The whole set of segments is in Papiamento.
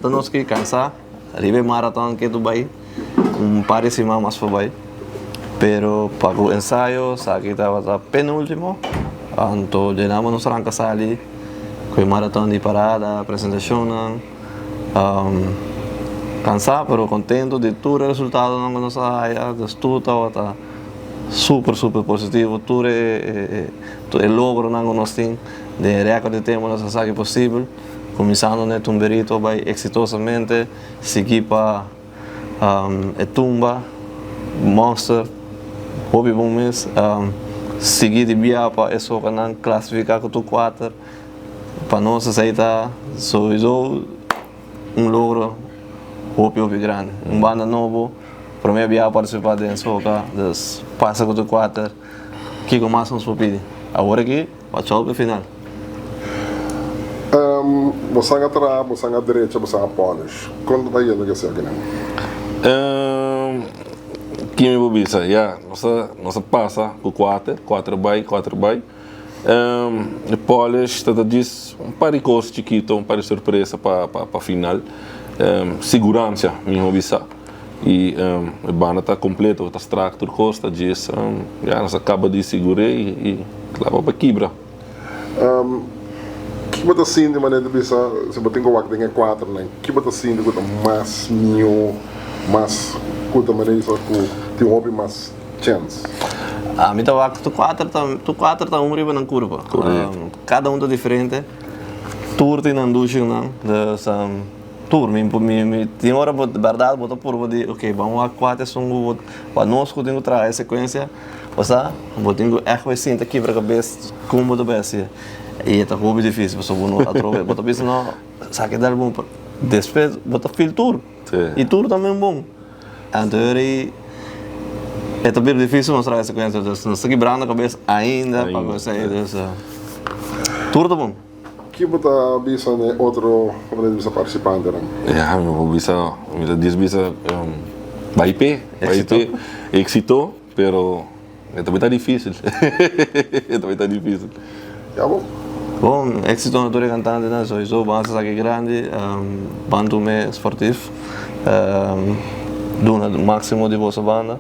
Ta nos ki kansa riba e maraton ke tu bai un par di siman mas forbei. Pero pa ku ensayo esaki tabata penultimo, anto djenama nos ranka sali ku e maraton di parada, presentashonnan. Kansa pero kontento di tur e resultadonan ku nos a haya, dus tur tabata super super positivo, tur e e logronan ku nos tin den e rèkòrt di tempu nos a sa ki posibel, kuminsando na e tumberito bai eksitosamente, sigui pa e tumba Monster, hopi bon mes, sigui di bia pa e sokanan klasifiká ku tur kuater, pa nos esei ta souiso un logro hopi hopi grandi. Un banda nobo, prome bia a partisipá den soka, dus pasa ku tur kuater. Kiko mas nos por pidi? Awor aki, watch out pa e final. Bo san a traha, bo san a drecha, bo san a polish. Kon ta ta yendo ku esakinan? Ki mi por bisa? Ya, nos a nos a pasa ku kuater, kuater bai, kuater bai. E polish ta ta djis un par di kos chikito, un par di sorpresa pa pa final. Siguransia, mihó bisa. Y e banda ta completo, ta strak tur cos, ta djis, ya nos a caba di sigur'é y claba pa kibra. Ki bo ta sinti manera di bisa si bo tin ku wak den e kuaternan, ki bo ta sinti ku ta mas mihó, mas ku ta manera di bisa ku tin hopi mas chèns? Ami ta wak tur kuater ta tur kuater ta un riba nan kurpa. Kada un ta diferente, tur tin nan dushinan, dus. Tur, mi mi mi tin ora bo bèrdat bo ta purba di ok ban wak kua ta esun ku bo pa nos ku tin ku traha e sekuensia bo sa bo tin ku ègt bai sinta kibra kabes kon bo ta bai hasié i e ta hopi difisil pasobra bo no atrobe bo ta bisa no esaki ta bon pero despues bo ta fil tur i tur ta men bon anto e e ta bira difisil nos traha e sekuensia nos ta kibrando kabes ainda pa ku esei tur ta bon. Ki bo ta bisa n'e otro bisa partisipantenan? Ya, mi por bisa, mi ta djis bisa bai p'e, bai p'e. Éxito, pero e ta bai ta difícil, e ta bai ta difícil. Ya bo? Bon, éxito na tur e kantantenan, souiso ban hasi esaki grandi, ban tuma e sportief, duna máximo di boso banda.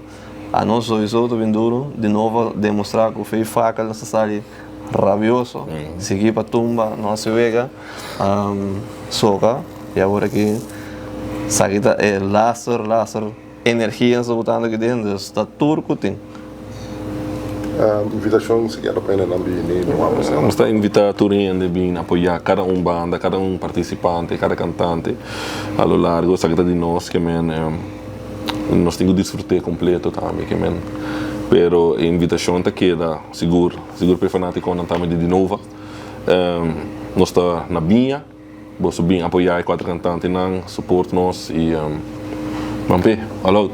Anos souiso ta bin duro, di nobo demostrá ku fe i fakel nos ta sali. Rabioso, sigui pa tumba, no hasi wega, soka, y awor aki esaki ta e laster, laster energia nos ta botando aki den, dus ta tur cu tin. Invitacion sikiera pa hendenan bini no a pasá. Nos ta invita tur hende bin apoya cada un banda, cada un participante, cada cantante a lo largo, esaki ta di nos ke men. Nos tin ku disfrut'é kompleto tambe ke men. Pero e invitashon ta keda sigur, sigur pa e fanatikonan tambe di Dinova. Nos ta na biña, boso bin apoyá e kuater kantantenan, support nos i ban p'e, all out.